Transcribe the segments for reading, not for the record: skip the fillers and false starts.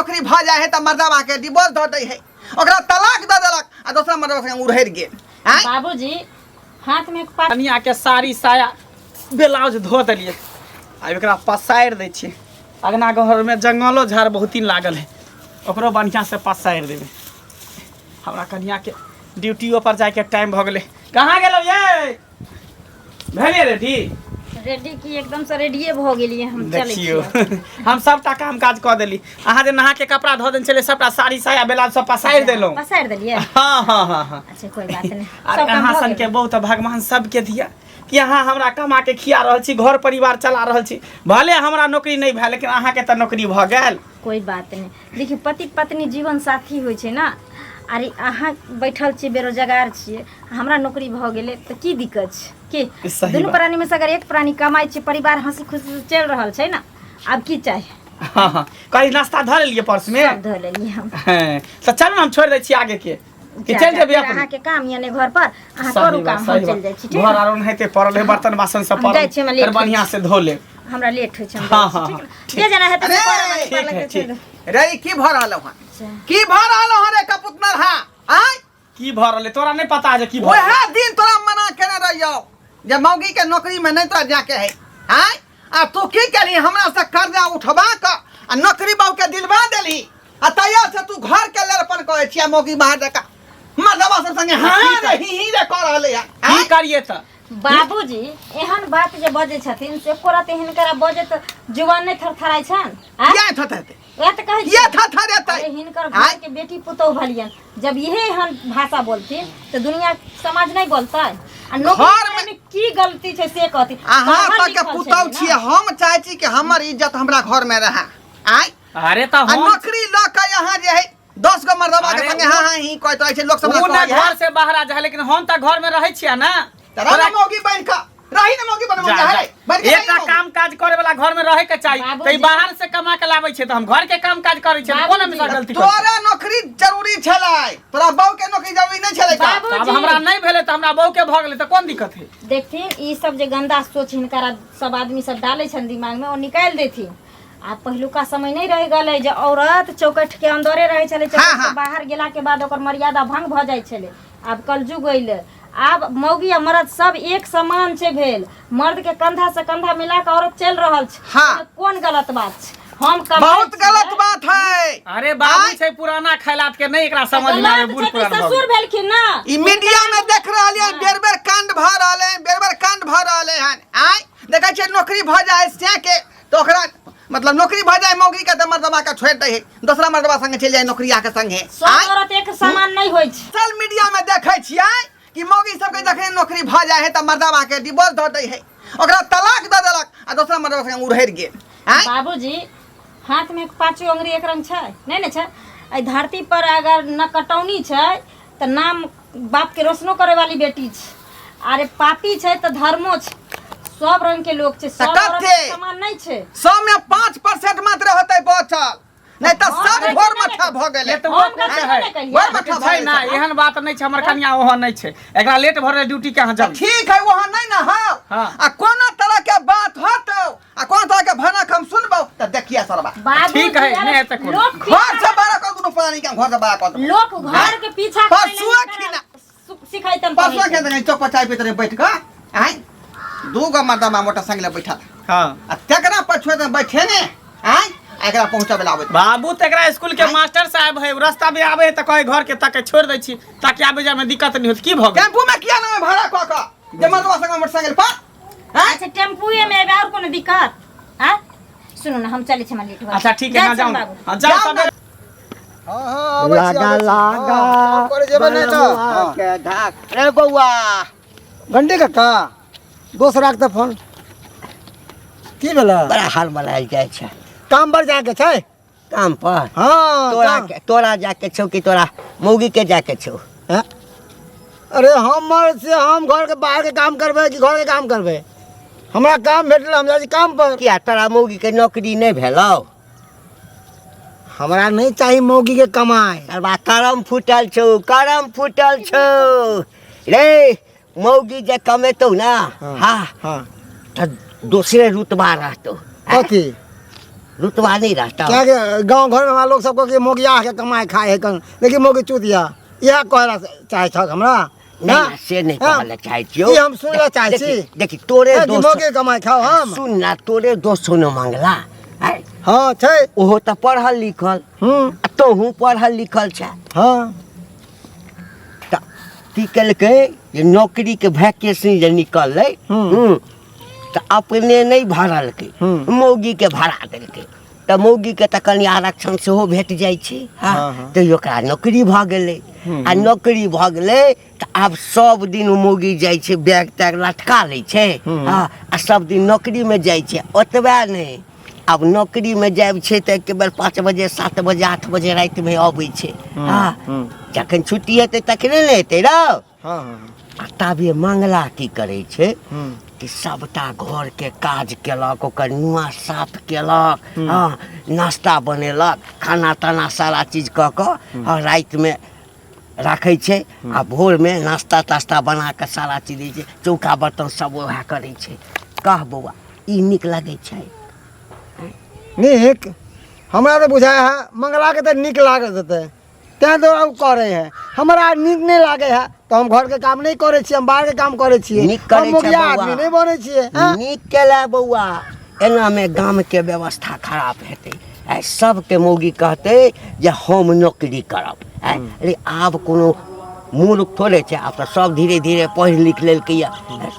नौकरी भऽ जाइ है तऽ मर्दबा के डिवोर्स दऽ दै है, ओकरा तलाक दऽ देलक आ दोसरा मर्दबा संगे उड़हरि गेल। आँय? बाबूजी हाथ में एक पा कनिया के साड़ी साया ब्लाउज धो देलियै, आब एकरा पसारि दै छियै। अगना घरमे जंगलो झाड़ बहुत दिन लागल है, ओकरो बढ़िआँ से पसारि देबै। हमरा कनिया के ड्यूटियो पर जाइके टाइम भऽ गेलै। कहाँ गेलौ ये? भेलियै रेडी? रेडी की, एकदम से रेडिये भऽ गेलियै हम। चलै देखियौ छियै। हम सबटा काम काज कऽ देली। अहाँ जे नहा के कपड़ा धो देने छलियै, सबटा साड़ी साया ब्लाउज सब पसारि देलहुँ। पसारि देलियै? हाँ हाँ हाँ हाँ। अच्छा, कोई बात नहीं। अरे सब काम अहाँ भऽ सनके गेलै। बहुत भगवान सबके दिया कि अहाँ हमरा कमा के खिया रहल छी, घर परिवार चला रहल छी। भले हमरा नौकरी नहि भेल, लेकिन अहाँके तऽ नौकरी भऽ गेल। कोई बात नहीं। देखियौ, पति पत्नी जीवन साथी होइ छै ने। अरे अहाँ बैठल छियै, बेरोजगार छियै, हमरा नौकरी भऽ गेलै तऽ की दिक्कत छै? की सही दुनू बात। प्राणी में से अगर एक प्राणी कमाइ छै, परिवार हंसी खुशी से चलि रहल छै ने, आब की चाही? हाँ हाँ, कहीं नाश्ता धऽ लेलियै पर्स में? सब धऽ लेलियै हम। हैं, तऽ चलू ने, हम छोड़ि दै छी आगे के कि जा, चलि जा, जेबै फेर अपने? अहाँके काम यऽ ने घर पर, अहाँ सही करू बात, काम, हम सही चलि बात। जाइ छी। ठीक घर ने? आरो ओनाहिते पड़ल है, बर्तन बासन सब हम पड़ल, जाइ छी, हमरा लेट फेर होइ बढ़िआँ से धो लेब। हमरा लेट होइ छै, हम हाँ, जाइ छी, हाँ, ठीक हाँ, ने? जे जेना हेतै से अरे, करब, ठीक पर है, लगतै ठीक। छोड़ि रे ई की भऽ रहल हँ? अच्छा। की भऽ रहल हँ रे कपुतनर? हाँ आँय? की भऽ रहल है तोरा नहि पता है जे की भऽ रहल ओएह दिन तोरा मना केने रहियौ जे मौगी के नौकरी में नहीं तोरा जाके है। आँय, आ तू की केलही? हमरा से कर्जा उठवा कऽ आ नौकरी बाबू के दिलवा देलही, आ तैया से तू घर के लड़पन करै छियै मौगी बाहर जका मर्दबा सब संगे हाँ रे ही ही रे कऽ रहलै हँ। की आँय? करिए तऽ? बाबूजी एहन बात जे बजै छथिन से एको रति हिनकरा बजैत जुबान नहि थरथराइ छनि? आँय? किया थथेतै? वएह तऽ कहै किया छी। थथरेतै? अरे हिनकर आँय? घर के बेटी पुतोह भलियन, जब इहे एहन भाषा बोलथिन तऽ दुनिया समाज नहि बोलतै? आ नौकरी घर में- करैमे की गलती छै से कहथिन। अहाँ पढ़ल तक के लिखल पुतहु छथिन छियै, ने। हम चाहै छी कि हमर इज्जत हमरा घर में रहै। आँय? अरे तऽ आ हम नौकरी लऽ कऽ यहाँ जे है 10 गो मर्दबा के अरे संगे ओ- हाँ हाँ ही कहैत रहै छै, लोक सब ओ ने घर से बाहर आ जाए, लेकिन हम तऽ घर में रहै छियै ने। तऽ रह ने मौगी बनि कऽ, रही ने मौगी बन जा, जा जा। बनि कऽ रही ने एकटा मौगी। काम काज करे वाला घर में रहे के चाही। बाबूजी। तऽ ई बाहर से कमा के लाबै छै तऽ हम घर के काम काज करै छियै, तऽ कोन बाबूजी। हमेशा गलती करै छियै? तोरा नौकरी जरूरी छलै, तोरा बहू के नौकरी जरूरी नहि छलै का? बाबूजी। आब हमरा नहि भेलै तऽ हमरा बहू के भऽ गेलै, तऽ कोन दिक्कत है? देखथिन, ई सब जे गंदा सोच हिनकरा सब आदमी सब डालै छनि दिमाग में, ओ निकालि देथिन। आब पहिलुका समय नहि रहि गेलै जे औरत चौकठ के अंदरे रहै छलै, चौकठ के बाहर गेला के बाद ओकर मर्यादा भंग भऽ जाइ छलै। आब कलयुग अइलै, आब मौगी आ मर्द सब एक समान छै भेल। मर्द के कंधा से कंधा मिला के औरत चलि रहल छै। एहिमे कोन गलत बात छै? हम कमाइ बहुत छियै। गलत बात है। अरे बाबू आँय? छै पुराना खैलात के नहि एकरा समझ में आवे, गलत बूढ़ छै तऽ पुरान भऽ ससुर गेल। भेलखिन ना। ई मीडिया में देख रहल है, बेर बेर कांड भऽ रहल है, बेर बेर कांड भऽ रहल है। आँय, देखै छियै नौकरी भऽ जाइ से के तऽ ओकरा मतलब नौकरी भऽ जाइ मौगी के तऽ मर्दबा के छोड़ि दै है, दोसरा मर्दबा संगे चलि जाइ नौकरिया के संगे। सब आँय? औरत एक समान नहि होइ छै। सोशल मीडिया में देखै छियै कि मौगी सबके जखने नौकरी भऽ जाइ है तऽ मर्दबा के डिवोर्स दऽ दै है, ओकरा तलाक दऽ देलक आ दोसरा मर्दबा संगे उड़हरि गेल। आँय? बाबूजी हाथ में पाँचो अंगुरी एक रंग छै नहि ने छै? एहि धरती पर अगर न कटौनी छै तऽ नाम बाप के रोशनो करे वाली बेटी छै। अरे पापी छै तऽ धर्मो छै, सब रंग के लोग छै, सब औरत कते? के समान नहि छै। 100 में 5% मात्र होतै बचल, नहि तऽ हँ, सब नहि, घोर नहि, मठा भऽ गेलै। एतबो हम कुछ गलती है। नहि केलियै। घोर मठा लेकिन भऽ छै गेलै ना, सब। एहन बात नहि छै, हमर कनिया ओहन नहि छै। एकरा लेट भऽ रहलै ड्यूटी के, अहाँ तऽ जाउ। ठीक है, वहाँ नहि ने हौ। आ कोनो तरह के बात होतौ आ कोनो तरह के भनक हम सुनबौ तऽ देखिए सरबा। बाबूजी, ठीक है, अरे नहि हेतै कोनो। लोक घर से बाहर कऽ कोनो प्राणी के हम घर से बाहर कऽ देबौ। लोक घर के पीछा करै लए परसुआ हिनकरा खिना। सिखैतन परसुआ पढ़ैतन। खिना चौक पर चाय पीते रहे बैठ कऽ, आँय, दू गो मर्दमा मोटरसाइकिल बैठल आ तेकरा पर छोड़ि देने बैठे ने, आँय, आ एकरा पहुँचबै लए आबैत। बाबू तऽ एकरा स्कूल के मास्टर साहब है, रास्ता में आबे है तऽ कहे घर के तक छोड़ दै छी ताकि आबे जाय में दिक्कत नहीं होत। की भऽ गेल? टेम्पू में किया ना भाड़ा कऽ कऽ जे मर्दवा संग मोटरसाइकिल पर? आँय? अच्छा, टेम्पुए में एबै और कोनो दिक्कत? आँ सुनू ना, हम चलै छी, हमरा लेट भऽ अच्छा ठीक है, जाइ हाँ छियनि जाओ बाबू। हाँ जाओ जाउ सब। ना। हाँ हाँ, आबै छी, लागा आबै छी। लागा हाँ, काम करे जेबै नहि तऽ बलमुआ हाँ। के धाक रे बौआ। घंटी कक्का दोस राख तऽ फोन की भेलै? बड़ा हाल मलायल जाइ छै। काम पर जाके छै? काम पर? हाँ। तोरा काम। के, तोरा जाके छौ कि तोरा मौगी के जाके छौ? हैं? अरे हमर से हम घर के बाहर के काम करबै कि घर के काम करबै? हमरा काम भेटल, हम जाइ छी काम पर। किया, तोरा मौगी के नौकरी नहि भेलौ? हमरा नहीं चाही मौगी के कमाई। अरबा करम फूटल छौ, करम फूटल छौ रे। मौगी जे कमेतौ ना, हाँ, तऽ दोसरे रुतबा रहतौ। कथी? रुतबा नहि रहतौ। क्या कि गाँव घर में हमरा लोग सब कहै मोगिया के कमाए खाए है कन, लेकिन मोगी चूतिया इएह कहै ला चाहै छह हमरा? नहि, हाँ? नहि, से नहि हाँ? कहऽ लए चाहै छियौ। ई हम सुनै ला चाहै छी। देखी, देखी तोरे कि दोस्त मोगी कमाए खाओ हम। सुन ना, तोरे दोस्त छौ ने मंगला? आँय? हाँ छै। ओहो तऽ पढ़ल लिखल आ तोहूँ पढ़ल लिखल छै। हाँ। तऽ की केलकै जे नौकरीके वैकेंसी जे निकललै तऽ अपने नहि भरलकै, मौगीके भरा देलकै। तऽ मौगीके तऽ कनि आरक्षण सेहो भेट जाइ छै। हँ, हाँ। तऽ ओकरा नौकरी भऽ गेलै आ नौकरी भऽ गेलै तऽ आब सब दिन ओ मौगी जाइ छै, बैग तैग लटका लै छै। हँ, आ सब दिन नौकरीमे जाइ छै। ओतबे नहि, आब नौकरीमे जाइ छै तऽ एक बेर 5 बजे, 7 बजे, 8 बजे रातिमे अबै छै। हँ, जखन छुट्टी हेतै तखने ने हेतै रौ। हाँ हाँ। आ ताबे मंगला की करै छै कि सबटा घरके काज केलक, ओकर नुआ साफ केलक, हँ, नाश्ता बनेलक, खाना ताना सारा चीज कऽ कऽ हँ रातिमे राखै छै आ भोरमे नाश्ता तास्ता बना कऽ सारा चीज दै छै, चौका बर्तन सब वएह करै छै। कह बौआ, ई नीक लगै छै? नीक हमरा तऽ बुझाइ है मंगलाके तऽ नीक लागत हेतै, तेँ दुआरे ओ करै है। हमरा नीक नहि लागै है तऽ हम घरके काम नहि करै छियै, हम बाहरके काम करै छियै। नीक करै हम छै मोगिया बौआ। आदमी नहि बनै छियै, हँ? नीक केला बौआ, एनामे गामके व्यवस्था खराब हेतै। आइ सबके मौगी कहतै जे हम नौकरी करब। आँय, अरे आब कोनो मूर्ख थोड़े छै, आब तऽ सब धीरे धीरे पढ़ि लिख लेलकैया,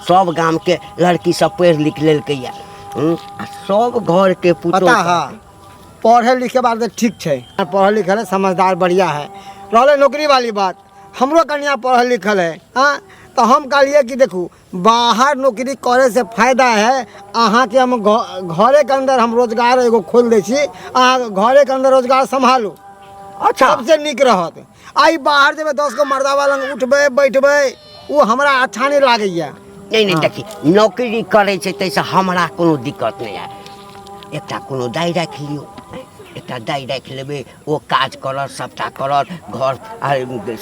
सब गामके लड़की सब पढ़ि लिख लेलकैया। आ सब घरके पुतोहु पता है, पढ़े लिखे बात तऽ ठीक छै, पढ़ल लिखल है, समझदार बढ़िया है। रहलै नौकरी वाली बात, हमरो कनिया पढ़ल लिखल है। हाँ, तऽ हम कहलियै कि देखू, बाहर नौकरी करे से फायदा है अहाँके, हम घरेके अंदर हम रोजगार एगो खोलि दै छी, अहाँ घरेके अंदर रोजगार सम्हालू। अच्छा। सबसे नीक रहत। आइ बाहर जेबै, 10 गो मर्दाबा लग उठबै बैठबै, ओ हमरा अच्छा नहि लागैया। नहि नहि, देखी, नौकरी करै छै ताहिसँ हमरा कोनो दिक्कत नहि आय। एकटा कोनो दाइ राखि लियौ, एकटा दाइ राखि लेबै, ओ काज करत, सबटा करत, घर आ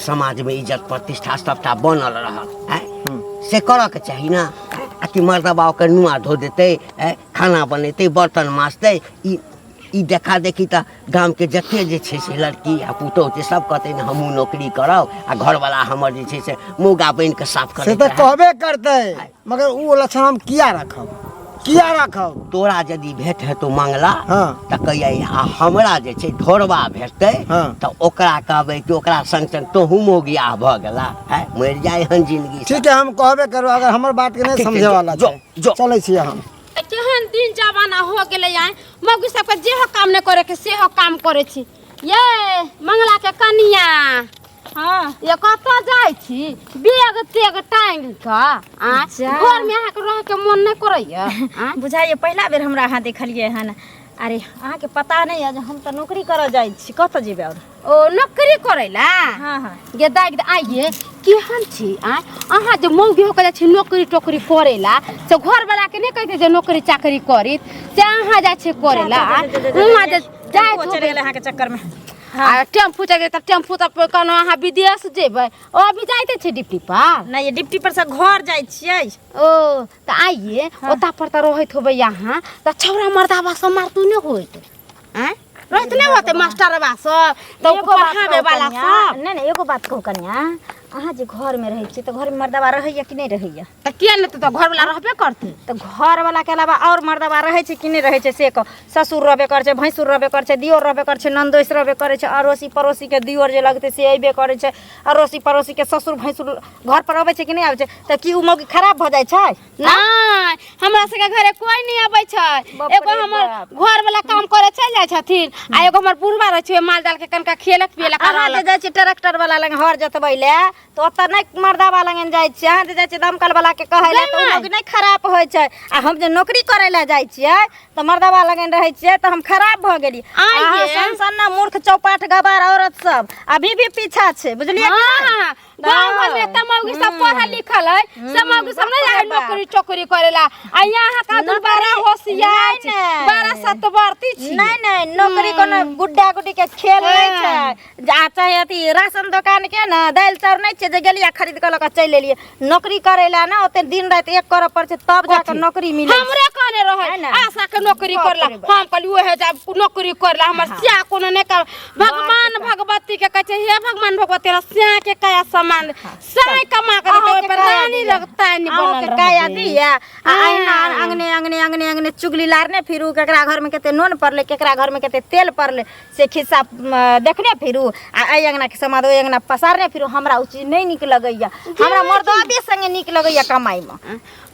समाजमे इज्जत प्रतिष्ठा सबटा बनल रहत। आँय, से करऽके चाही ने। आ कि मर्दबा ओकर नुआ धो देतै, आँय, खाना बनेतै, बर्तन माजतै, ई ई देखा देखी तऽ गामके जते जे छै से लड़की आ पुतोहु छै, सब कहतै ने हमहूँ नौकरी करब आ घरवला हमर जे छै से मौगा बनि कऽ साफ से करैत तऽ रहए। कहबे करतै, मगर ओ लक्षण हम किया रखब, किया रखब? तोरा यदि भेट हेतौ मंगला हाँ। तऽ कहियै, आ हमरा जे छै ढोरबा भेटतै हाँ। तऽ ओकरा कहबै कि ओकरा संग संग तोहू मौगियाह भऽ गेला, हैं, मरि जाइ हन जिंदगी ठीक है, हम कहबे करब अगर हमर बात के नहीं ठीक छै, समझे वाला जो, छै। जो। चलै छियै हम। केहन दिन जमाना हो गेलै आइ, मौगी सबके जेहो काम नहि करे के सेहो काम करे छी। ये मंगला के कनिया। हाँ। ये कतऽ जाइ छी बेग तेग टांगि कऽ? आ जा। घर में अहाँके रह के मन नहि करैया? आ? बुझाइए पहिला बेर हमरा अहाँ देखलियै हन। अरे अहाँके पता नहि यऽ जे हम तऽ नौकरी करऽ जाइ छी, कतऽ जेबै आओर? ओ नौकरी करै ला? हाँ हाँ। गे दाइ आइये केहन छी? आ अहाँ जे मौगी होके जाइ छी नौकरी टोकरी करै ला, से घरवला के नहि कहते जे नौकरी चाकरी करी, से अहाँ जाइ छी करै ला? आ हुआँ जे जाइत चलि होबै गेलै अहाँके चक्करमे। आ टेम्पू चलि गेलै तऽ टेम्पू तऽ कोनो अहाँ विदेश जेबै? ओ अभी जाइते छै डिप्टी पर? नहि, ये डिप्टी पर से घर जाइ छियै। ओ तऽ आइये ओता पर तऽ रहैत होबै अहाँ, तऽ छौड़ा मर्दाबा सब मारतू नहि होइत? आँय, रहैत नहि होतै मास्टरबा सब तऽ एगो बात पढ़ाबै कहू वाला कनिया, सब? नहि नहि, एगो बात कहू कनिया, अहाँ जे घरमे रहै छियै तऽ घरमे मर्दाबा रहैया कि नहि रहैया? तऽ किया नहि, तऽ घरवला रहबे करतै। तऽ घरवला के अलावा आओर मर्दाबा रहै छै कि नहि रहै छै से कहू। ससुर रहबे करै छै, भैंसुर रहबे करै छै, दियोर रहबे करै छै, ननदोसि रहबे करै छै, अड़ोसी पड़ोसीके दियोर जे लगतै से अयबे करै छै, अड़ोसी पड़ोसीके ससुर भैंसुर घर पर अबै छै कि नहि आबै छै? तऽ की ओ मौगी खराब भऽ जाइ छै? नहि, हमरा सबके घरे कोई नहि अबै छै। बाप एगो रे हमर बाप। घरवला काम करे चलि जाइ छथिन आ एगो हमर बुढ़वा रहै छै, माल जाल के कनिका खियेलक पियेलक आ अहाँ जे रहलक। जाइ छियै ट्रैक्टर वाला लग हर जोतबै लए तऽ ओतऽ नहि मर्दाबा लग जाइ छियै, अहाँ जे जाइ छियै दमकल वाला के कहै लए तऽ ओ गै माय। मौगी नहि खराब होइ छै? आ हम जे नौकरी करै लए जाइ छियै तऽ मर्दाबा लगन रहै छियै तऽ हम खराब भऽ गेली? आइ अहाँ गे। सन सन ना मूर्ख चौपाट गवार औरत सब अभी भी पीछा छै, बुझलियै कि नहि? हाँ, गाँव घर में एते मौगी सब पढ़ल लिखल है, सब मौगी सब नहीं जाए बाप रे बाप। नौकरी चोकरी करेला, आ यहाँ का दुन बड़ा होशियार नहीं, छी, नहीं। बड़ा सतवर्ती छी। नहीं नहीं, नौकरी कोनो गुड्डा गुड्डी के खेल नहीं हाँ। छै। जा चाहे अथी राशन दुकान के ना दालि चाउर नहीं। नहि छै जे गेलियै खरीद कऽ लऽ कऽ चलि एलियै। नौकरी करै लए ने ओते दिन राति एक करऽ पड़ै छै तब जाकऽ नौकरी मिलै छै। हमरे कहने रहै है ने? आशा के नौकरी बाप करला रे बाप। हम कहली ओहे जाब नौकरी करला हमर स्या कोनो नहि कर भगवान भगवती के कहै छै हे भगवान भगवती हमरा स्या के काया समान साय कमा के देतै ओहि पर रानी लगता नहीं बनल अहूँके काया रहबै। दिया आ अहिना अंगने अंगने अंगने अंगने चुगली लारने फिरू, केकरा घर में कते नून पड़ले, केकरा घर में कते तेल पड़ले, से खिस्सा देखने फिरू आ एहि अंगना के समाद ओहि अंगना पसारने फिरू। हमरा ओ चीज नहि नीक लगैया, हमरा मर्दबे संगे नीक लगैया कमाई में।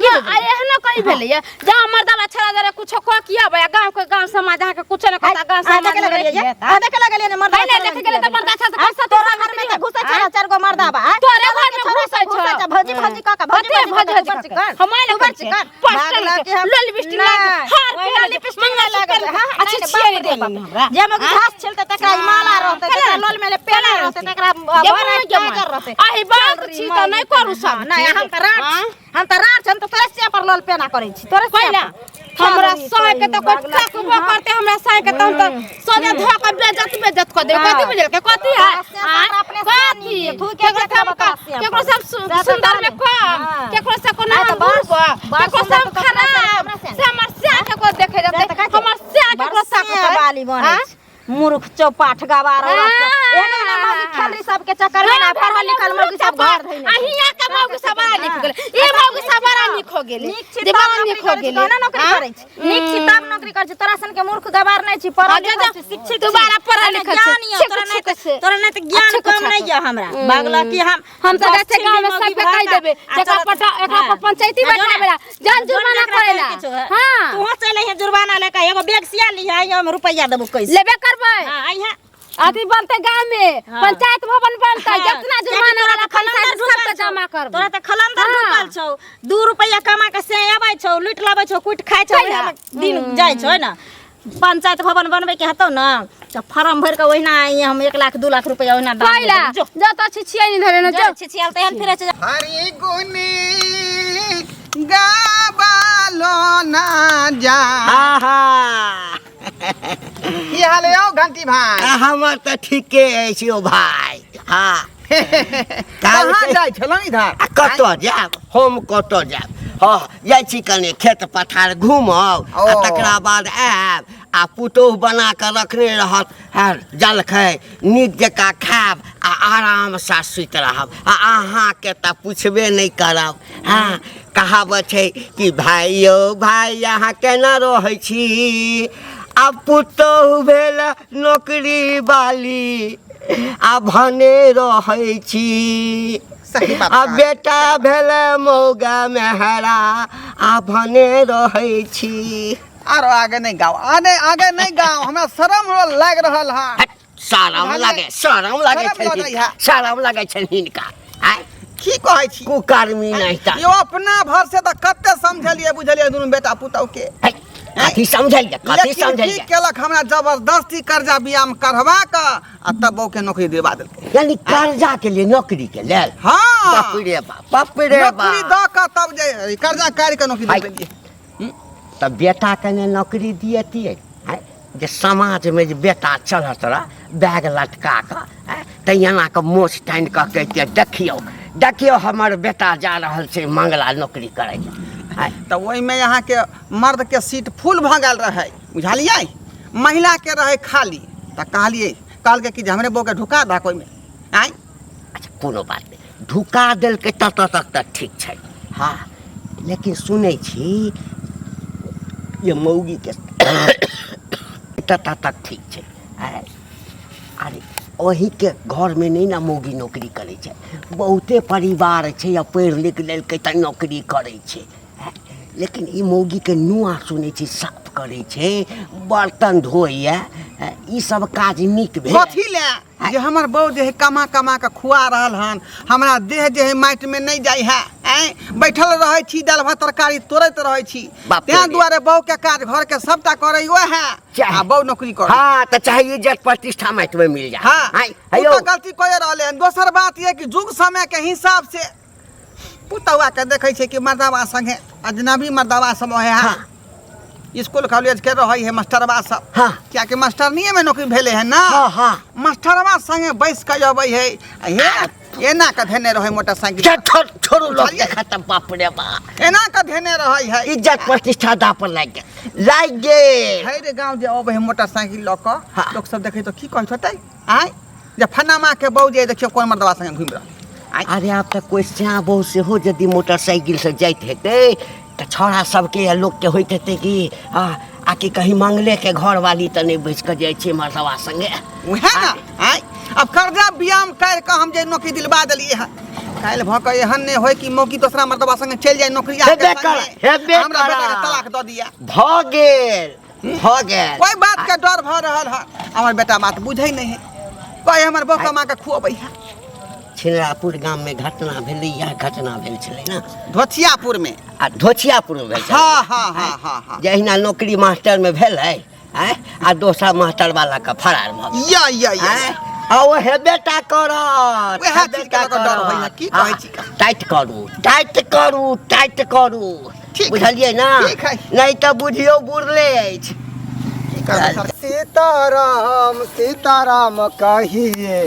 ये आ एहनो कहीं भेलैया जहाँ मर्दबा छड़ा जरे कुछो कऽ के आबै आ गाँव के गाँव समाज अहाँके कुछो नहि कहता गाँव अहाँ समाज देखे में लगलियै रहियै। अहाँ देखे लगलियै ने मर्दबा पहिले छड़ा देखे गेलै तऽ मर्दा छड़ा आँय, तऽ तोरा घर में तऽ घुसै छै ने चारि गो मर्दबा, आँय? तोरे घर में छोड़ा घुसै सब छौ। भौजी भौजी कऽ कऽ, भौजी कते भौजी कऽ कऽ, भौजी तू बड़ कऽ चिकन, कऽ। हम तू बड़ चिकन। पोस्टर भागला कि हम- लोल लिपस्टिक लाग नहि, हार ओहिना पहिरल लिपस्टिक नहि लागल मंगलसूत्र है। हाँ, अच्छा नहि, छियै बाप रे रे बाप। हमरा जे मौगी घास छिलतै तकरा ई माला रहतै, तकरा लोल में पेला रहतै, तकरा भर काजर रहतै। अही बात छी तऽ नहि करू सब नहि, हम तऽ राठ हाँ? हम तऽ राठ हम तऽ तोरे से पर लोल पेना करै छी, तोरे से कैला पर। हमरा चल रे, साय के तऽ कोइ बागला तकबो करते हमरा साय के तऽ हम तऽ सोझे धो के बेज्जत बेज्जत कऽ देबै। कथी बुझलकै कथी है तोरा से पर अपने से कथी नीक, थू के केकरो से हम देखब तोरा से केकरो पर। से हम से तऽ सुंदर में कहले। कम हाँ। केकरो से कोनो आइ तऽ हम बड़ बुढ़बो बड़ केकरो से सुंदर हम तऽ तोरा से खराब हमरा से से हमर स्या के को देखे से जेतै तऽ कहै छै, हमर स्या के बड़ को सियाह बाली बनै हाँ? छै। मूर्ख चौपाठ गवार औरत सब। हाँ। एहने ने मौगी खेलरी सबके चक्कर में ना पढ़ल लिखल मौगी सब घर धइने आ छै। हियाँ के मौगी सब बड़ा नीक हो गेलै ई मौगी सब बड़ा नीक हो गेलै नीक छी जे तब बड़ा नौकरी नीक हो करै छी, गेलै कोना नौकरी हाँ? करै छी? नीक छी तब नौकरी करै छी, तोरा सन के मूर्ख गवार नहि छी, पढ़ल हाँ, जा, लिखल जा। छी, शिक्षित तू छी। बड़ा पढ़ल एने लिखल छी। ज्ञान यऽ, छिक, तोरा नहि छिक से। तोरा नहि तऽ ज्ञान अच्छे कम कुछ नहि यऽ हमरा। भागल की हम हम तऽ जाइ छियै दस गाँव में छिल्ली सबके मौगी कहि भऽ देबै कऽ आ एकरा चलत। पटा एकरा हाँ। पर पंचायती आ जो बैठाबै ने, ला जन जो ने जुर्माना एकरा करै कहै ला के छौ, हाँ। हाँ तूहो चलि अइहे जुर्माना लए कऽ, एगो बैग सिया लिहे, अइहे हम रुपैआ देबौ कैसे। लेबे करबै हाँ, अइहे। अथी बनतै गाँव में हाँ। पंचायत भवन बनतै हाँ, जितना कियाकि जुर्माना तोरा वाला तऽ पैसा खलंदर सबके ढुकल छौ। जमा करबै तोरा तऽ खलंदर हाँ। ढुकल छौ, 2 रुपैआ कमा के से अबै छौ, लूटि लाबै छौ, कुटि खाइ छौ, कैला? ओहिमे दिन जाइ छौ, है ने? पंचायत भवन बनबै के हेतौ ने तऽ फार्म भरि कऽ ओहिना आइए हम 1 लाख 2 लाख रुपैआ ओहिना दान कैला देबै। जो जतऽ छी छियै नहि धरे ने जो जो छिछियाल तेहन फिरै छै। हरि गुनी गाबालो ना जा। आहा की हाल है यौ घंटी भाई? हमर तऽ ठीके अछि यौ भाय। हाँ कहाँ जाइ छलहुँ इधर? आ कतऽ जायब हम, कतऽ जायब? हँ, जाइ छी कनि खेत पथार घूमब आ ओ। तकरा बाद आयब आ पुतोहु बना कऽ रखने रहत हँ जलखै नीक जकाँ खायब आ आरामसँ सुति रहब। आ अहाँके तऽ पुछबे नहि करब। हँ, कहावत छै कि भाय यौ भाय अहाँ केना रहै छी, आ पुतोहु भेल नौकरी वाली आ भने रहै छी, सही बात आ कहलियै। बेटा भेल मौगा मेहरा आ भने रहै छी। आरो आगे नहीं गाओ, आगे आगे नहीं गाओ, हमरा शरम लागि रहल है। हट, शरम बुझलियै? लागे, शरम लागे शरम छनि लगै हिनका, है। शरम लागे छनि हिनका। आँय, की कहै छी? कुकर्मी नहि तऽ यो अपना भर से तऽ कते समझलियै बुझलियै दुनू बेटा पुतहु के। है, कथी समझलियै, कथी लेकिन की समझलियै? केलक हमरा जबरदस्ती कर्जा बियाम करवा कऽ आ तब बहू के नौकरी दिलवा देलकै। यानी कर्जा के लिए नौकरी के लेल? हाँ। बाप रे बाप, बाप रे नौकरी बाप। दऽ कऽ तब जे कर्जा काटि कऽ नौकरी हाय। दिलबेलियै। तऽ बेटा के ने नौकरी दियतियै आँय, जे समाजमे जे बेटा चलत रह बैग लटका कऽ आँय, तऽ एना कऽ मोछ तानि कऽ कहितियै देखियौ देखियौ हमर बेटा जा रहल छै मंगला नौकरी करै लए आँय। तऽ ओहिमे अहाँके मर्दके सीट फुल भऽ गेल रहै बुझलियै, महिलाके रहै खाली। तऽ कहलियै, कहलकै कि जे हमरे बहूके ढुका दहक ओहिमे। आँय अच्छा कोनो बात नहि, ढुका देलकै ततऽ तक तऽ ठीक छै। हँ, लेकिन सुनै छी ये मौगीके ततऽ तक ठीक छै। आँय, अरे ओहीके घरमे नहि ने मौगी नौकरी करै छै, बहुते परिवार छै आ पढ़ि लिख लेलकै तऽ नौकरी करै छै। आँय, लेकिन ई मौगीके नुआ सुनै छी साफ करै छै, बर्तन धोइए, ई सब काज नीक भेल? कथी लए जे हमर बहू जे है कमा कमा कऽ खुआ रहल हन, हमरा देह जे है माटिमे नहि जाइ है। आँय, बैठल रहै छी, दालि भात तरकारी तोड़ैत रहै छी, बाप रे। तें दुआरे बहूके काज घरके सबटा करै ओएह चाहे- आ बहू नौकरी करै। हाँ तऽ चाहे इज्जत प्रतिष्ठा माटिमे मिल जाए। हाँ, आँय, उ हेयौ तऽ गलती कए रहलै हन। दोसर बात यऽ कि युग समयके हिसाब से पुतहुआ के देखै छै कि मर्दाबा संगे अजनबी मर्दाबा सब है। हाँ। स्कूल कॉलेज के रहै है मास्टरबा सब। हाँ। कियाकि मास्टरनीये में नौकरी भेलै है ना। हाँ, हाँ। मास्टरबा संगे बैस के अबै है आ हे एना के धेने रहे मोटरसाइकिल जा छोड़ छोड़ू लोग बुझलियै? देखत बाप रे बाप एना के धेने रहे है इज्जत प्रतिष्ठा दा पर लागि गेल लागि गेल है रे गाँव जे अबै है मोटरसाइकिल लऽ कऽ हाँ। लोक सब देखै तऽ की कहैत होतै आँय जे फनामा के बहू जे देखियौ कोन मर्दबा संगे घुमि रहल आँय अरे आब तऽ कोइ श्याम बहु सेहो यदि मोटरसाइकिल से जाइत हेतै तऽ छौड़ा सबके या लोकके होइत हेतै कि आ आकि कहीं मंगले के घरवाली तऽ नहि बचि कऽ जाइ छै मर्दबा संगे उएह ने आँय अब कर्जा बियाम करि कऽ हम जे नौकरी दिलवा देलियै हँ काल्हि भऽ कऽ एहन नहि होय कि मौकी दोसरा मर्दबा संगे चलि जाय नौकरी आके हेबे संगे। कर- हेबे हमरा बेटा के करा। तलाक दऽ दिया भऽ गेल भऽ गेल कोई बात के डर भऽ रहल है हमर बेटा बात बुझै नहीं है कहे हमर बौका माँ के खुअबै है छिनरापुर गाममे घटना भेलै इएह घटना भेल छलै ने धोथियापुर में आ धोचियापुरमे भेल छलै हाँ हाँ हाँ हाँ हाँ जहिना नौकरी मास्टरमे भेलै आँय आ दोसर मास्टर वाला के फरार भऽ गेल या या या आँय आ ओ हेबे टा करत उएह हेबे चीजके टा लऽ कऽ डर होइए, करत। की कहै हँ, छी का? टाइट करू टाइट करू टाइट करू ठीक बुझलियै ने ठीक है। नहि तऽ बुझियौ बुरले अछि की करबै सर? सीताराम सीताराम कहिए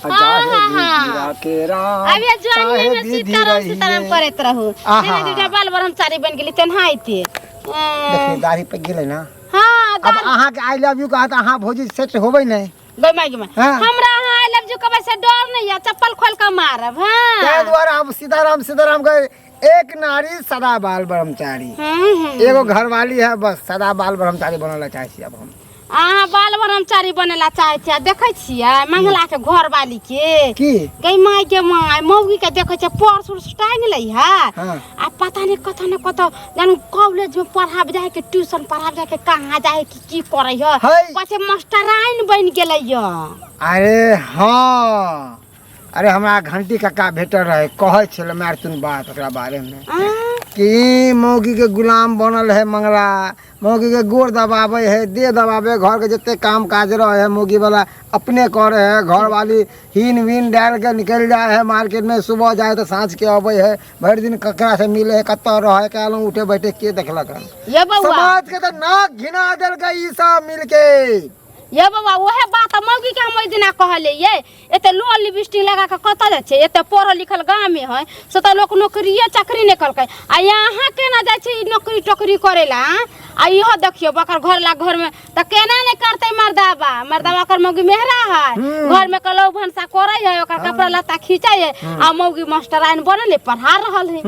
हाँ, हाँ, हाँ। के राम अभी जवानी काहे में विधि सीताराम रहिए। सीताराम करैत रहू आहा। जेना दूटा बाल ब्रह्मचारी बनि गेली तेनाहिते देखिए दाढ़ी पे गेलै ना हाँ अब अहाँ के I love you कहत अहाँ भौजी सेट होबै नहीं गई माय गई माय हाँ। हमरा अहाँ I love you कहबै से डर नहीं है चप्पल खोल के मारब ताहि हाँ दुआरे अब सीताराम सीताराम कहे एक नारी सदा बाल ब्रह्मचारी एगो घरवाली है बस सदा बाल ब्रह्मचारी बनल चाहे छी अब हम अहाँ बाल ब्रह्मचारी बनेला चाहै छियै देखै छियै मंगला के घरवाली के की गई माय के माय मौगी के देखै छियै पर्स उर्स टांगि लै है हाँ। आ पता नहीं कतऽ ने कतऽ जानु कॉलेज में पढ़ाब जाए के ट्यूशन पढ़ाब जाए के कहाँ जाए के की करै है है। पछे मास्टराइन बनि गेलै य अरे हाँ अरे हमरा घंटी कक्का भेटल रहे कहै छलै मारतुन बात ओकरा बारेमे आ, कि मौगी के गुलाम बनल है मंगला मौगी के गोड़ दबाबै है देह दबाबै घर के जते काम काज रहे है मौगी वाला अपने करे है घर वाली हीन वीन डाल के निकलि जाए है मार्केट में सुबह जाए तो साँझ के अबै है भरि दिन ककरा से मिले है कतऽ रहे है काल्हि उठे बैठे के देखलक हन ये बौआ समाज के तो नाक घिना देलकै ई सब मिलके ये बौआ उहे बात मौगी के हम ओहि दिना कहलियै एते लो लिपस्टिक लगा के कतऽ जाइ छै एते पढ़ल लिखल गाँवमे है से तऽ लोक नौकरिए चाकरी नहि केलकै आ यहाँ केना जाइ छै ई नौकरी टोकरी करै ला आँ? आ इहो देखियौ बकर घर ला घरमे तऽ केना नहि करतै मर्दाबा मर्दाबा ओकर मौगी मेहरा है घरमे कलौ भनसा करै है ओकर कपड़ा लत्ता खींचै है आ मौगी मास्टराइन बनल है पढ़ा रहल है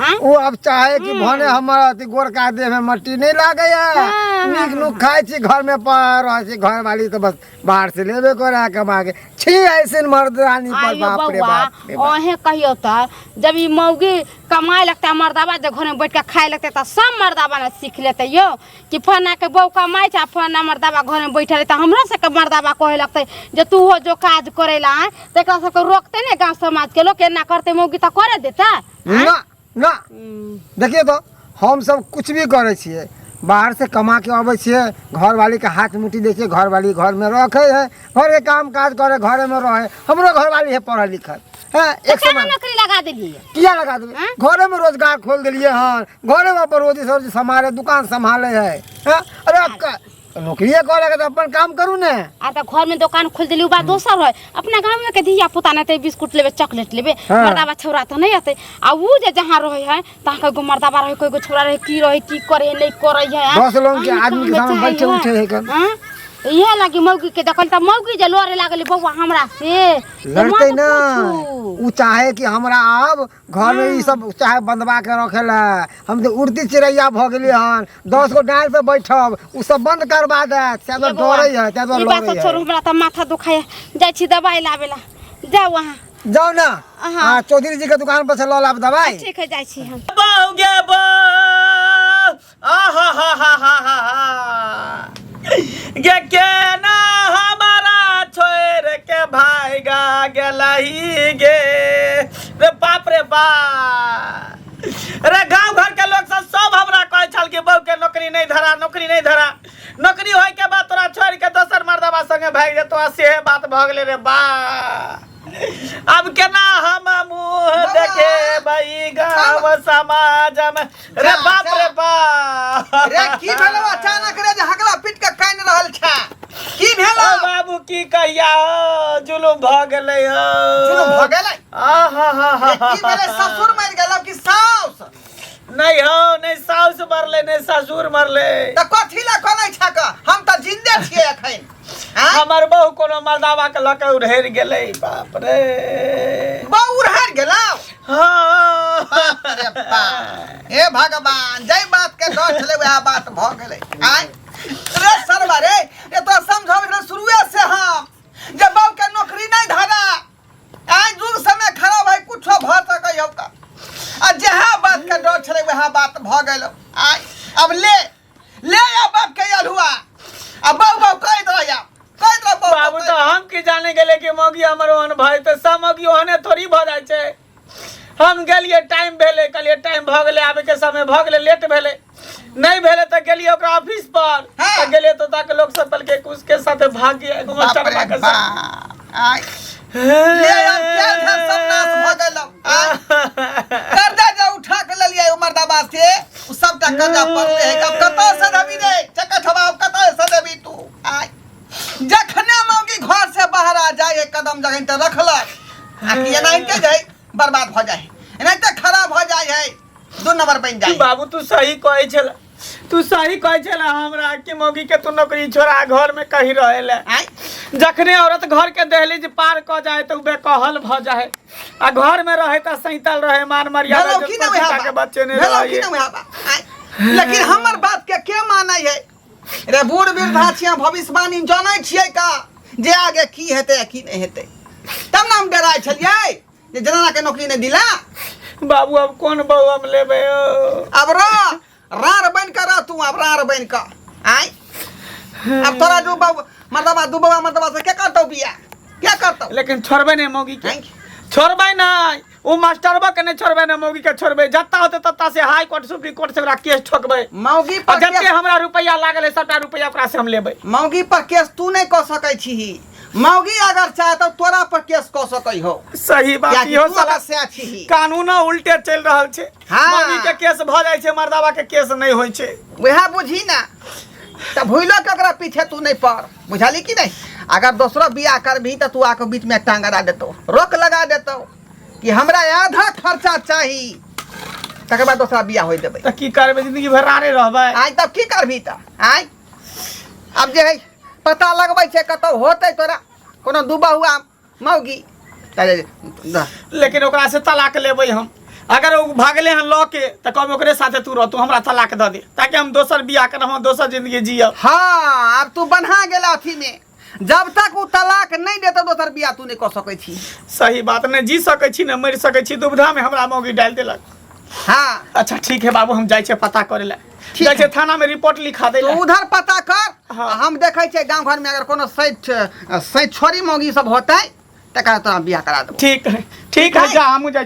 आँ? ओ अब चाहे कि भने हमर अथी गोरका देह में मट्टी नहीं लागे है हाँ, नीक नुक खाइ छी घर में पड़ रहै छी घर वाली तो बस बाहर से लेबे करे है कमा के छी ऐसे मर्दरानी पर आइयो बाप रे बौआ बाप रे बाप। अहें कहियो तऽ जब ई मौगी कमाए लगतै मर्दाबा जे घरमे बैठ के खाए लगतै तऽ सब मर्दाबा ने सीख लेतै यौ कि फलाना के बहू कमाइ छै आ फलाना मर्दाबा घरमे बैठल है तऽ हमरो सबके मर्दाबा कहै लगतै जे तू हो जो काज करै ला आँय तऽ एकरा सबके रोकतै ने गाँव समाजके लोक एना करतै मौगी तऽ करे देतै आँय? ना ना देखिए तो हम सब कुछ भी करै छियै बाहर से कमा के अबै छियै घरवाली के हाथ मुट्ठी दै छियै घरवाली घरमे रखै है घरके काम काज करे घरेमे रहै हमरो घरवाली है पढ़ल लिखल है तऽ एक केना समय नौकरी लगा देलियै किया लगा देबै आँय? घरेमे रोजगार खोल देलियै हन घरेमे अपन रोजी सब्जी सम्हारे दुकान सम्हाले है हैं? अरे अब नौकरिए करे के तऽ अपन काम करू ने आ तऽ घर में दुकान खोल देली उ बात दोसर है अपना गाँव में के धिया पुता नहीं अतै बिस्कुट लेबे चॉकलेट लेबे हाँ। मर्दाबा छौड़ा तऽ नहीं अतै आ उ जे जहाँ रहे है तहाँ कई गो मर्दाबा रहे कई गो छौड़ा रहे की रहे की करे है नहीं करे है आँ? दस लोग के अहाँ आदमी के कहाँ सामने बेचाइ बैठे है? उठे है कन। आँ? इहे लागी मौगी के देखल तऽ मौगी जे लड़े लागल बौआ हमरा से से लड़ते मत ना पूछू। उ चाहे कि हमरा अब घर में ई सब चाहे बंधवा के रखे ला हम तो उड़ती चिड़ैया भऽ गेलियै हन 10 गो डाल पे बैठब उ सब बंद करवा देत से ये बौआ, डरे है ते ई बात लड़े सब छोड़ू है हमरा तऽ माथा दुखाय जाइ छी दवाई लाबे ला जाउ अहाँ जाओ ना हाँ। हाँ चौधरी जी के दुकान पर से लऽ लाब दवाई ठीक है जाइ छी हम बहू गे बहू आहा हा हा हा हा हा गे केना हमारा छोड़ के भागा गेलही गे रे बाप रे बाप रे गांव घर के लोग सब सब हमरा कहै छल कि बहू के नौकरी नहीं धरा नौकरी नहीं धरा नौकरी होय के बाद तोरा छोड़ के दोसर मर्दबा संगे भागि जेतो आ सेहे बात भऽ गेलै रे बा अब केना हम मुँह देखेबै गाँव समाज में रे जा, बाप जा। रे बाप रे की भेलो अचानक रे जे हकला पीट के कानि रहल छे की भेलो ओ बाबू की कहिया हो, जुलुम भऽ गेलै हो जुलुम भऽ गेलै? आहा हा हा की भेलै ससुर मरि गेलौ कि साउस नहीं हो नहीं साउस मरले नहीं ससुर मरले तऽ कथी लए कनै छक हम तऽ जिन्दे छियै एखन आँय? हमर बहु कोनो मर्दावा के लऽ के उड़ेर गेलै बाप रे बहु उड़हर गेलौ हाँ अरे बाप हे भगवान जै बात के डर छलै वएह बात भऽ गेलै आँय रे सरवा रे ये तो समझाबै छलै शुरुए से हम जे बहु के नौकरी नहि धरा आइ जुग समय खराब है कुछो भऽ सकै हौ का आ जहाँ बात के डर छलै वएह बात भऽ गेल आइ अब ले ले आ बाप के अल्हुआ आ बहु बहु कहैत रह जा कहैत रह बहु बाबू तऽ हम की जाने गेले कि मौगी हमर ओहन भय तऽ सब मौगी ओहने थोड़ी भऽ जाइ छै हम गेलियै टाइम भेलै कहलियै टाइम भऽ गेलै आबैके समय भऽ गेलै लेट भेलै नहि भेलै तऽ गेलियै ओकरा ऑफिस पर हाँ। तऽ गेलियै तऽ ओतऽ के लोक सब कहलकै कि उसके साथे भाग गया एगो बाप मास्टरबा रे के साथ बाप आइ ले आब तेल धन सब नाश भऽ गेल आइ कर्जा जे उठा के लेलियै ओ मर्दाबा से ओ सबटा कर्जा पड़ले है अब कतऽ से देबी रे चकठबा अब कतऽ से देबी तू आइ जखने मौगी घर से बाहर आ जाए एक कदम जखन तऽ रखलक आ कि एनाहिते जे है बर्बाद भऽ जाइ है एनाहिते खराब भऽ जाइ है दू नंबर बनि जाइ है। बाबू तू सही कहै छल तू सही कहै छल हमरा कि मौगी के तू नौकरी छोड़ा घर में कहीं रहे ले आँय जखने औरत घर के दहलीज पार क जाए तो बेकहल भ जाए आ घर में रहे त सैतल रहे मान मर्यादा भेलौ कि जो नहि वएह पतिता के बात बच्चे ने भेलौ कि रहे नहि वएह बात आँय लेकिन हमर बात के के मानै है रे बूढ़ वृद्धा छियै भविष्यवाणी जानै छियै का जे आगे की हेतै आ की नहि हेतै तब ने हम डराइ छलियै जे जनाना के नौकरी नहि दिला बाबू अब कोन बहू हम लेबै ओ अब रह रार बन के रह तू अब रार बन के आय अब तोरा दू बाबू मर्दबा दू बाबा मर्दबा से के करतौ बिया के करतौ लेकिन छोड़बै नहि मौगी के आँय? छोड़बै नहि ओ मास्टरबा के नहि छोड़बै ने मौगी के छोड़बै जत्ता होतै तत्ता से हाई कोर्ट सुप्रीम कोर्ट से ओकरा केस ठोकबै मौगी आ पर जते केस हमरा रुपैआ लागल है सबटा रुपैआ ओकरा से हम लेबै मौगी पर केस तू नहि कऽ सकै छीही मौगी अगर चाहे तो तोरा पर केस कऽ सकै हो सही बात कियाकि इहो तू साला ओकर से छीही कानून उल्टे चलि रहल छै हाँ। मौगी के केस भऽ जाइ छै मर्दाबा के केस नहि होइ छै वएह बुझी ना तऽ भूलो के ओकरा पीछे तू नहीं पड़ बुझली कि नहीं अगर दोसरो बियाह करबही तऽ तू आके बीच में टांग अड़ा देतौ रोक लगा देतौ कि हमरा आधा खर्चा चाही तकर बाद दोसरा बियाह होइ देबै तऽ की करबै जिंदगी भर रारे रहबै आइ तब की करबही तऽ आइ आब जे है पता लगबै छै कतौ होतै तोरा कोनो दुबा हुआ मौगी तऽ लेकिन ओकरा से तलाक लेबै हम अगर ओ भागले हन लऽ के तऽ कहबै ओकरे साथे तू रह तू हमरा तलाक दऽ दे ताकि हम दोसर बियाह करब हम दोसर जिंदगी जियब हाँ आब तू बन्हा गेल अथी में जब तक ओ तलाक नहीं देतौ दोसर बियाह तू नहीं कऽ सकै छी सही बात नहि जी सकै छी ने मरि सकै छी दुविधा में हमरा मौगी डालि देलक हाँ अच्छा ठीक है बाबू हम जाइ छियै पता करै लए ठीक जाइ छियै थाना में रिपोर्ट लिखा दै तो लए उधर पता कर हाँ। आ हम देखै छियै गाँव घर में अगर कोनो सैठ सैठ छोरी मौगी सब होतै तकरा तोरा बियाह करा देबो ठीक है ठीक है जा हमहूँ जाइ छी।